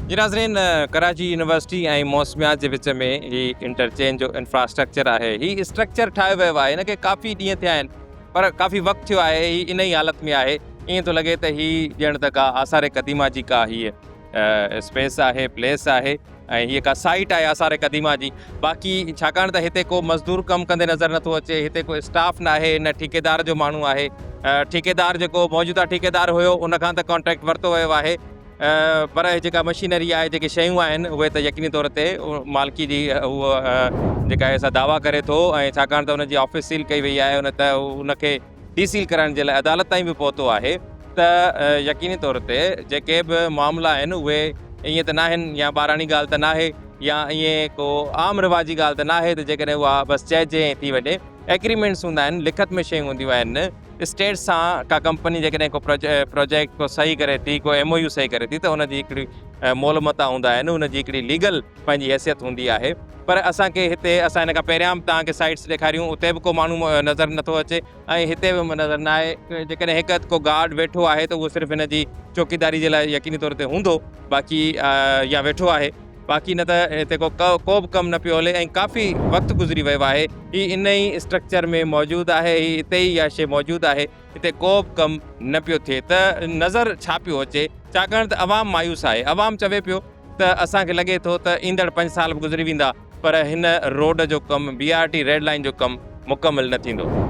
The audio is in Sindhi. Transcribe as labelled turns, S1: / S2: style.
S1: جي ناظرين ڪراچي يونيورسٽي ۽ موسميات جي وچ ۾ هي انٽرچينج جو انفراسٽرڪچر آهي هي اسٽرڪچر ٺاهيو ويو آهي هن کي ڪافي ڏينهن ٿيا آهن پر ڪافي وقت ٿيو آهي هي ان ئي حالت ۾ آهي ائين ٿو لڳي ته هي ڄڻ ته ڪا آثار قديمه جي ڪا هي اسپيس آهي پليس آهي ۽ هيء ڪا سائيٽ آهي آثار قديمه جي باقي ڇاڪاڻ ته هتي ڪو مزدور ڪم ڪندي نظر نٿو اچي هتي ڪو اسٽاف ناهي نه ٺيڪيدار جو ماڻهو آهي ٺيڪيدار جيڪو موجوده ٺيڪيدار هيو ان کان ته ڪانٽريڪٽ ورتو ويو آهي پر جيڪا مشينري آهي جيڪي شيون آهن اهي ته يقيني طور تي مالڪي جي هو جيڪا آهي سا دعويٰ ڪري ٿو ۽ ڇاڪاڻ ته ان جي آفيس سيل ڪئي وئي آهي ان ته ان کي ڊي سيل ڪرائڻ جي لاء عدالت تائين به پهتو آهي ته يقيني طور تي جيڪي به معاملا آهن اهي ائين ته ناهن يا ٻاراڻي ڳالهه ته ناهي يا ائين ڪو عام رواجي ڳالهه ته ناهي ته جيڪڏهن اها بس چئجي ۽ ٿي وڃي. ايگريمينٽس هوندا آهن، لکت ۾ شيون هونديون آهن، اسٽيٽ سان ڪا ڪمپني جيڪڏهن ڪو پروجيڪٽ ڪو صحيح ڪري ٿي، ڪو ايم او يو صحيح ڪري ٿي ته ان جي هڪڙي مول متا هوندا آهن، ان جي هڪڙي ليگل پنهنجي حيثيت هوندي آهي پر اسان کي هتي اسان هن کان پهريان به توهان کي سائيٽس ڏيکاريون اتي به ڪو ماڻهو نظر نٿو اچي ۽ هتي به نظر نه آهي جيڪڏهن هڪ اڌ ڪو گارڊ ويٺو آهي ته اهو صرف هن جي چوڪيداري جي لاء يقيني طور تي هوندو باقي يا ويٺو آهي باقي نه ته هتي ڪو ڪو به ڪم نه پيو هلي ۽ ڪافي وقت گذري ويو آهي هي ان ئي اسٽرڪچر ۾ موجود آهي هي اتي ئي اها شيء موجود آهي هتي ڪو به ڪم نه پيو ٿئي ته نظر ڇا پيو اچي ڇاڪاڻ ته عوام مايوس آهي عوام چوي پيو ته اسان کي لڳي ٿو ته ايندڙ پنج سال به گذري ويندا پر هن روڊ جو ڪم B R T red line جو ڪم مڪمل نه ٿيندو.